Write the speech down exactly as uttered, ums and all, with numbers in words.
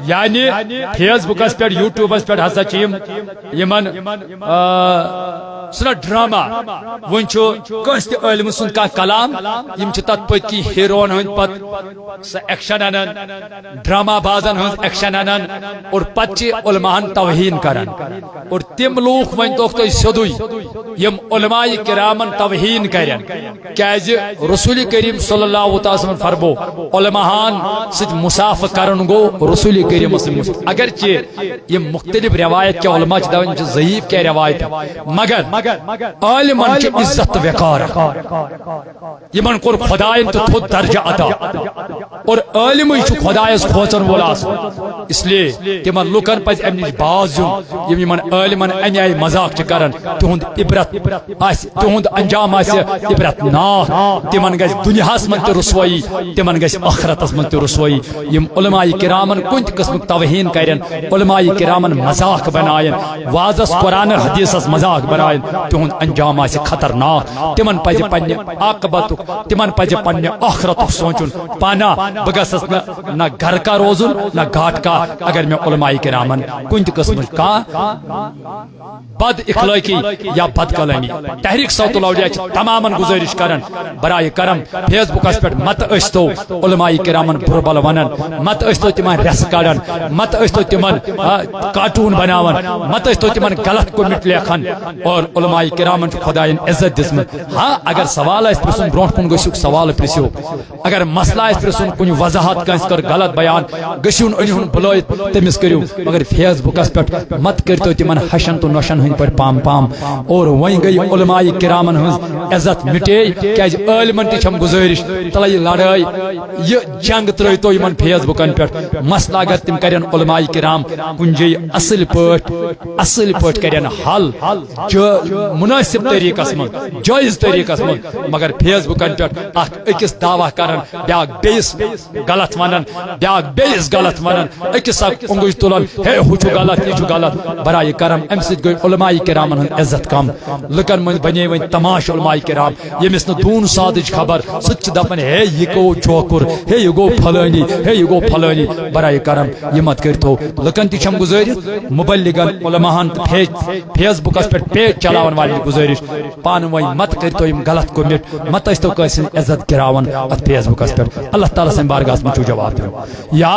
یعنی فیس بُکس پٮ۪ٹھ، یوٗٹیوٗبس پٮ۪ٹھ ہسا چھِ یِم، یِمن، آ، سُہ نہ ڈرامہ، وۄنۍ چھُ کٲنٛسہِ تہِ عٲلمہٕ سُنٛد کانٛہہ کلام، یِم چھِ تتھ پٔتۍ کِنۍ ہیٖروون ہٕنٛدۍ پتہٕ سُہ ایکشن انان، ڈرامہ بازن ہٕنٛز ایکشن انان، اور پتہٕ چھِ علماہن توہین کران۔ اور تِم لوٗکھ، وۄنۍ توٚک تۄہہِ سیوٚدُے، یِم علماء کرامن توہین کرن، کیازِ رسول کریم صلی اللہ تعالیٰ وسلم فرمو، علماہن سۭتۍ مصافحہ کرُن گوٚو رسول کریمس سۭتۍ مصافحہ۔ اگرچہ یِم مختلف روایت کیا علماء چھِ دپان، یِم چھِ ضعیف کیا روایت، مگر عالمن چھِ عزت وقار۔ یِمن کوٚر خداین تہِ تھوٚد درجہ عطا۔ اور عالمٕے چھُ خدایس کھوژن وول آسان۔ اس لیے تِمن لُکن پزِ امہِ نِش باز یُن، یِم یِمن عالمن امہِ آیہِ مذاق چھِ کران۔ تِہُنٛد عبرت آسہِ، تِہُنٛد انجام آسہِ عبرت ناک۔ تِمن گژھِ دُنیاہس منٛز تہِ رسوٲیی، تِمن گژھِ ٲخرتس منٛز تہِ رسوٲیی۔ یِم علماء کرامن کُنہِ تہِ قٕسمُک توہین کرن، علماء کرامن مذاق بناین، وعظس، قرآن حدیثس مذاق بناین، تِہُنٛد انجام آسہِ خطرناک۔ تِمن پزِ پننہِ عاقبتُک، تِمن پزِ پننہِ ٲخرتُک سونچُن۔ پانہ بہٕ گژھس نہٕ نہ گرٕ کا روزُن نہ گاٹہٕ کا، اگر مےٚ علماء کرامن کُنہِ تہِ قٕسمٕچ کانٛہہ بد اخلٲقی یا بد کلامی۔ تحریک صوت الاولیاء چھِ تمامن گزارش کران، برائے کرم فیس بُکس پٮ۪ٹھ مت ٲسۍتو علماء کرامن بُرٕ بل ونان، مت ٲسۍتو تِمن ریسہٕ کڑان، مت ٲسۍتو تِمن، آ، کارٹون بناوان، مت ٲسۍتو تِمن غلط کوٚمنٹ لیکھان۔ اور علماء کرامن چھُ خداین عزت دِژمٕژ۔ ہاں، اگر سوال آسہِ پرژھُن، برونٛٹھ کُن گٔژھِو سوال پرژھِو۔ اگر مسلہٕ آسہِ پرژھُن، کُنہِ وضاحت کٲنٛسہِ کٔر غلط بیان، گٔژھِو نہٕ أنِو بُلٲیِتھ تٔمِس کٔرِو، مگر فیس بُکس پٮ۪ٹھ مت کٔرۍتو تِمن ہشن تہٕ نۄشن ہٕنٛدۍ پٲٹھۍ پام پام۔ اور وۄنۍ گٔے علماء کرامن ہٕنٛز عزت مٹے، کیازِ عٲلمن تہِ چھم گزٲرِش، تلے یہِ لڑٲے، یہِ جنگ ترٲیتو یِمن فیس بُکن پٮ۪ٹھ۔ مسلہٕ اگر تِم کرن علماء کرام کُنہِ جایہِ اصل پٲٹھۍ، اصل پٲٹھۍ کرن حل، جو مناسب طریقس منٛز، جٲیز طریقس منٛز، مگر فیس بُکن پٮ۪ٹھ اکھ أکِس دعویٰ کران، بیاکھ بیٚیِس غلط ونان، بیاکھ بیٚیِس غلط ونان، أکِس اکھ اونگُج تُلان، ہے ہُہ چھُ غلط، یہِ چھُ غلط۔ برائے کرم، امہِ سۭتۍ گٔے علماء کرامن ہٕنٛز عزت کم۔ لُکن منٛز بنے وۄنۍ تماش علماء کرام، ییٚمِس نہٕ دوٗن سادٕچ خبر، سُہ تہِ چھُ دپان، ہے یہِ گوٚو چوکُر، ہے یہِ گوٚو پھلٲنی، ہے یہِ گوٚو پھلٲنی۔ برائے کرم، یہِ مت کٔرۍتو۔ لُکن تہِ چھم گُزٲرِش، مبلغن، علماہن تہٕ فیس، فیس بُکس پٮ۪ٹھ پیج چلاون والٮ۪ن گُزٲرِش، پانہٕ ؤنۍ مت کٔرۍتو یِم غلط کوٚمنٹ، مت ٲسۍتو کٲنٛسہِ ہٕنٛز عزت گراوان اتھ فیس بُکس پٮ۪ٹھ۔ اللہ تعالیٰ سٕنٛدِ بارگاہس منٛز چھُو جواب دیُن۔ یا